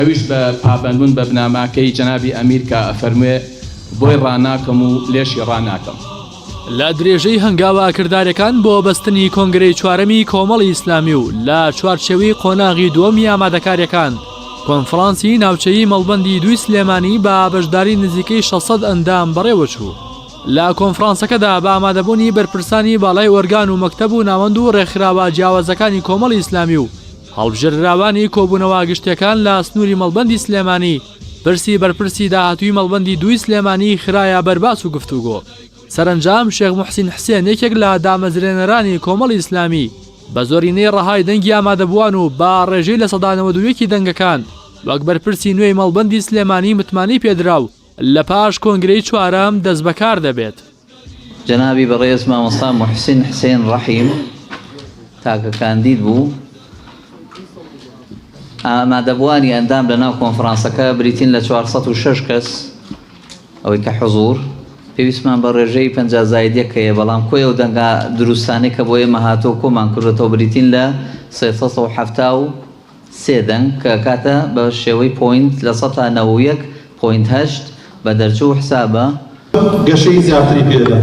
ئەویش بە پابەندبوون بە بناماکەی جەنابی ئەمیر کە ئەفەرموێ، بۆی ڕاناکەم و لێشی ڕاناکەم. لە درێژەی هەنگاوە کرداریەکان بۆ بەستنی کۆنگرەی چوارەمی کۆمەڵی ئیسلامی و لە چوارچێوەی قۆناغی دووەمی ئامادەکاریەکان، کۆنفرانسی ناوچەیی مەڵبەندی دووی سلێمانی بە بەشداری نزیکەی 600 ئەندام بەڕێوەچوو. لە کۆنفرانسەکەدا بە ئامادەبوونی بەرپرسانی باڵای ئۆرگان و مەکتەب و ناوەند و ڕێکخراوە جیاوازەکانی کۆمەڵی ئیسلامی و هەڵبژێردراوانی کۆبوونەوە گشتیەکان لە سنووری مەڵبەندی سلێمانی، پرسی بەرپرسی داهاتووی مەڵبەندی دووی سلێمانی خرایە بەر باس و گفتوگۆ. سەرەنجام شێخ موحسین حسێن یەکێک لە دامەزرێنەرانی کۆمەڵی ئیسلامی بە زۆرینەی ڕەهای دەنگی ئامادەبووان و بە ڕێژەی 91% ی دەنگەکان وەک بەرپرسی نوێی مەڵبەندی سلێمانی متمانەی پێدرا و لە پاش کۆنگرەی چوارەم دەستبەکار دەبێت. جەنابی بەڕێز مامۆستا موحسین حسێن ڕەحیم تاکە کاندید بوو. ئامادەبووانی ئەندام لە ناو کۆنفرانسەکە بریتین لە 406 کەس ئەوەی کە حزوور پێویستمان بە ڕێژەی 50 زاید یەک هەیە بەڵام کۆی ئەو دەنگە دروستانەی کە بۆ ئێمە هاتووە کۆمان کردوێتەوە بریتین لە 373 دەنگ کە ئەکاتە بە شێوەی point 91 point هەشت بە دەرچوو حسابە. گەشەی زیاتری پێدا.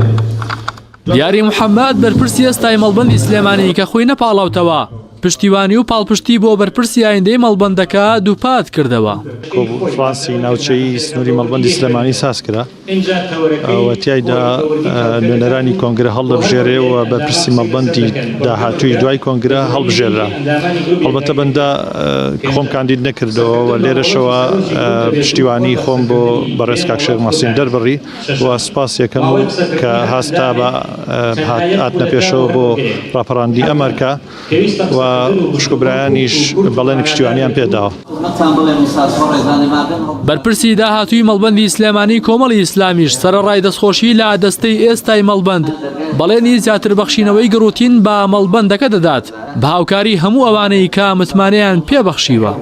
دیاری محەمەد، بەرپرسی ئێستای مەڵبەندی سلێمانی کە خۆی نەپاڵاوتەوە، پشتیوانی و پاڵپشتی بۆ بەرپرسی ئایندەی مەڵبەندەکە دووپات کردەوە. کۆنفرانسی ناوچەیی سنووری مەڵبەندی سلێمانی سازکرا. و تیایدا نوێنەرانی کۆنگرە هەڵدەبژێرێ و بەرپرسی مەڵبەندی داهاتووی دوای کۆنگرە هەڵبژێررا. هەڵبەتە بەندە خۆم کاندید نەکردەوە و لێرەشەوە پشتیوانی خۆم بۆ بەڕێز کاک شێخ مەسین دەربڕی و سپاس یەکەم و کە هاستا بە هاتنە پێشەوە بۆ ڕاپەڕاندنی ئەم ئەرکە. و خوشک و برایانیش بەڵێنی پشتیوانیان پێداوە. بەرپرسی داهاتووی مەڵبەندی سلێمانی کۆمەڵی ئیسلامیش سەرەڕای دەستخۆشی لە دەستەی ئێستای مەڵبەند بەڵێنی زیاتر بەخشینەوەی گڕوتین بە مەڵبەندەکە دەدات بە هاوکاری هەموو ئەوانەی کە متمانەیان پێبەخشیوە.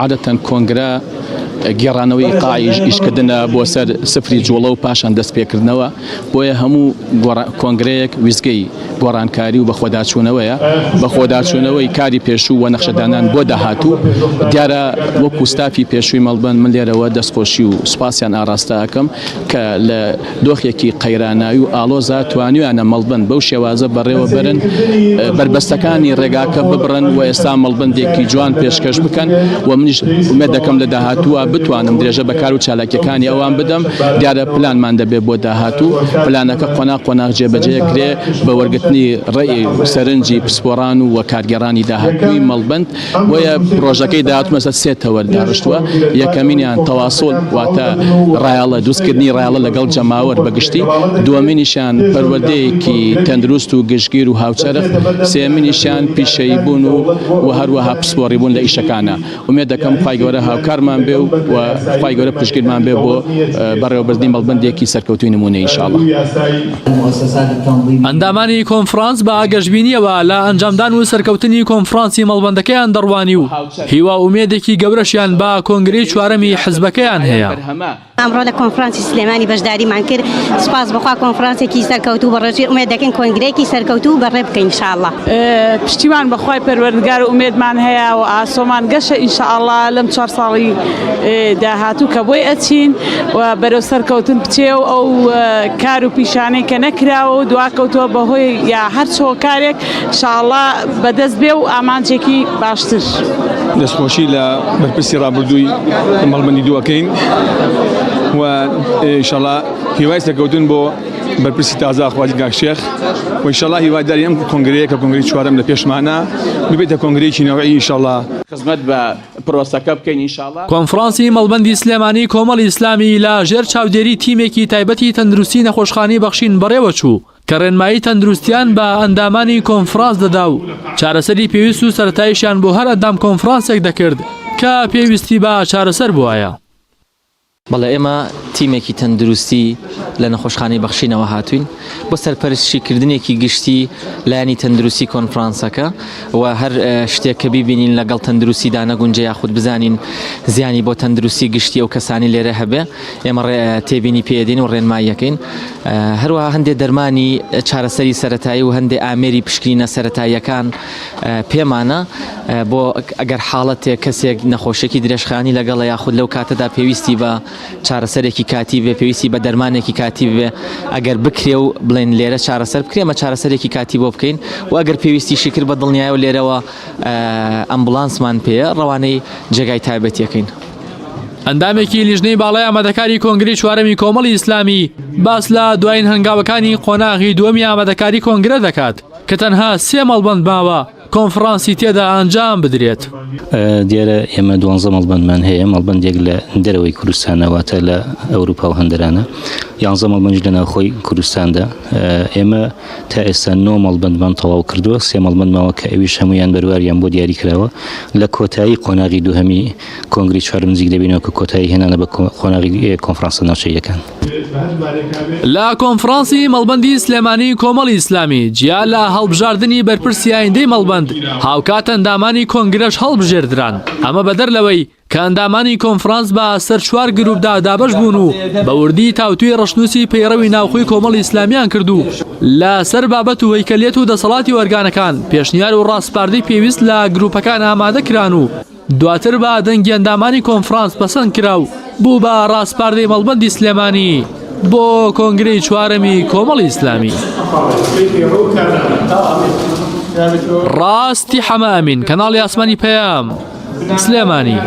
عادەتەن کۆنگرە گێڕانەوەی ئیقاعی ئیشکردنە بۆ سەر سفری جوڵە و پاشان دەستپێکردنەوە، بۆیە هەموو کۆنگرەیەک ویستگەی گۆڕانکاری و بەخۆداچوونەوەیە، بەخۆداچوونەوەی کاری پێشوو و نەخشەدانان بۆ داهاتوو. دیارە وەکو ستافی پێشووی مەڵبەند من لێرەوە دەستخۆشی و سوپاسیان ئاڕاستە ئەکەم کە لە دۆخێکی قەیراناوی و ئاڵۆزا توانیویانە مەڵبەند بەو شێوازە بەڕێوە بەرن، بەربەستەکانی ڕێگاکە ببڕن و ئێستا مەڵبەندێکی جوان پێشکەش بکەن و منیش ئومێد دەکەم لە داهاتووە بتوانم درێژە بە کار و چالاکیەکانی ئەوان بدەم. دیارە پلانمان دەبێت بۆ داهاتوو، پلانەکە قۆناغ قۆناغ جێبەجێ کرێ بە وەرگرتنی ڕەئی و سەرنجی پسپۆڕان و کارگێڕانی داهاتووی مەڵبەند. بۆیە پرۆژەکەی داهاتوو لەسەر سێ تەوەر داڕشتووە، یەکەمینیان تەواسوڵ واتە ڕایەڵە، دروستکردنی ڕایەڵە لەگەڵ جەماوەر بە گشتی، دووەمینیشیان پەروەردەیەکی تەندروست و گشتگیر و هاوچەرخ، سێیەمینیشیان پیشەییبوون و و هەروەها پسپۆڕیبوون لە ئیشەکانا. ئومێد دەکەم خوای گەورە هاوکارمان بێ و خوای گەورە پشتگیرمان بێ بۆ بەڕێوەبردنی مەڵبەندێکی سەرکەوتووی نموونەیی ان شاء اللە. ئەندامانی کۆنفرانس بە گەشبینییەوە لە ئەنجامدان و سەرکەوتنی کۆنفرانسی مەڵبەندەکەیان دەڕوانی و هیوا و ئومێدێکی گەورەشیان بە کۆنگرەی چوارەمی حزبەکەیان هەیە. ئەمڕۆ لە کۆنفرانسی سلێمانی بەشداریمان کرد، سوپاس بۆ خوا کۆنفرانسێکی سەرکەوتوو بەڕێوەچوو، ئومێد دەکەین کۆنگرەیەکی سەرکەوتوو بەڕێ بکەین ان شاء اللە. پشتیوان بە خوای پەروەردگار ئومێدمان هەیە و ئاسۆمان گەشە ان شاء اللە لەم چوار ساڵی داهاتوو کە بۆی ئەچین و بەرەو سەرکەوتن بچێ و ئەو کار و پیشانەی کە نەکراوە و دواکەوتووە بەهۆی یا هەر چ هۆکارێک ان شاء اللە بەدەست بێ و ئامانجێکی باشتر. دەستخۆشی لە بەرپرسی ڕابردووی مەڵبەندی دوو ئەکەین و ئیشەڵا هیوای سەرکەوتن بۆ بەرپرسی تازە ئەخوازین کاک شێخ و ئیشەڵا هیوادارین ئەم کۆنگرەیە کە کۆنگرەی چوارەم لە پێشمانە ببێتە کۆنگرەیەکی نەوعی ئیشەڵا. خزمەت بە پرۆسەکە بکەین ئینشاڵا. کۆنفرانسی مەڵبەندی سلێمانی کۆمەڵی ئیسلامی لە ژێر چاودێری تیمێکی تایبەتی تەندروستی نەخۆشخانەی بەخشین بەڕێوەچوو کە ڕێنمایی تەندروستیان بە ئەندامانی کۆنفرانس دەدا و چارەسەری پێویست و سەرەتاییشیان بۆ هەر ئەندام کۆنفرانسێک دەکرد کە پێویستی بە چارەسەر بوایە. بەڵێ ئێمە تیمێکی تەندروستی لە نەخۆشخانەی بەخشینەوە هاتووین بۆ سەرپەرشتیکردنێکی گشتی لایەنی تەندروستی کۆنفرانسەکە و هەر شتێک کە بیبینین لەگەڵ تەندروستیدا نەگونجێ یاخود بزانین زیانی بۆ تەندروستی گشتی ئەو کەسانی لێرە هەبێ ئێمە تێبینی پێدین و ڕێنماییەکەین هەروەها هەندێک دەرمانی چارەسەری سەتایی و هەندێک ئامێری پشکنینە سەتاییەکان پێمانە بۆ ئەگەر حاڵەتێک کەسێک نەخۆشیەکی درێژخایەنی لەگەڵە یاخود لەو کاتەدا پێویستی بە چارەسەرێکی کاتی بێ پێویستی بە دەرمانێکی کاتی بێ ئەگەر بکرێ و بڵێن لێرە چارەسەر بکرێ ئەمە چارەسەرێکی کاتی بۆ بکەین و ئەگەر پێویستیشی کرد بە دڵنیایەوە لێرەوە ئەمبولانسمان پێیە ڕەوانەی جێگای تایبەتیەکەین. ئەندامێکی لیژنەی باڵای ئامادەکاری کۆنگرەی چوارەمی کۆمەڵی ئیسلامی باس لە دوایین هەنگاوەکانی قۆناغی دووەمی ئامادەکاری کۆنگرە دەکات کە تەنها سێ مەڵبەند ماوە کۆنفڕانسی تێدا ئەنجام بدرێت. دیارە ئێمە دوانزە مەڵبەندمان هەیە، مەڵبەندێک لە دەرەوەی کوردستانە واتە لە ئەوروپا و هەندەرانە، یانزە مەڵبەندیش لە ناوخۆی کوردستاندا. ئێمە تا ئێستا نۆ مەڵبەندمان تەواو کردووە، سێ مەڵبەند ماوە کە ئەویش هەموویان بەرواریان بۆ دیاری کراوە. لە کۆتایی قۆناغی دووهەمی کۆنگرەی چوارەم نزیک دەبینەوە کە کۆتایی هێنانە بە قۆناغی کۆنفرانسە ناوچەییەکان. لە کۆنفرانسی مەڵبەندی سلێمانی کۆمەڵی ئیسلامی جیا لە هەڵبژاردنی بەرپرسی ئایندەی مەڵبەند هاوکات ئەندامانی کۆنگرەش هەڵبژێردران ئەمە بەدەر لەوەی کە ئەندامانی کۆنفرانس بە سەر چوار گروپدا دابەش بوون و بە وردی تاوتوێی ڕەشنووسی پەیڕەوی ناوخۆی کۆمەڵی ئیسلامیان کرد و لە سەر بابەت و هەیکەلیەت و دەسەڵاتی ئۆرگانەکان پێشنیار و ڕاسپاردەی پێویست لە گروپەکان ئامادە کران و دواتر بە دەنگی ئەندامانی کۆنفرانس پەسەند کرا و بوو بە ڕاسپاردەی مەڵبەندی سلێمانی بۆ کۆنگرەی چوارەمی کۆمەڵی ئیسلامی. ڕاستی حەمە ئەمین، کەناڵی ئاسمانی پەیام، سلێمانی.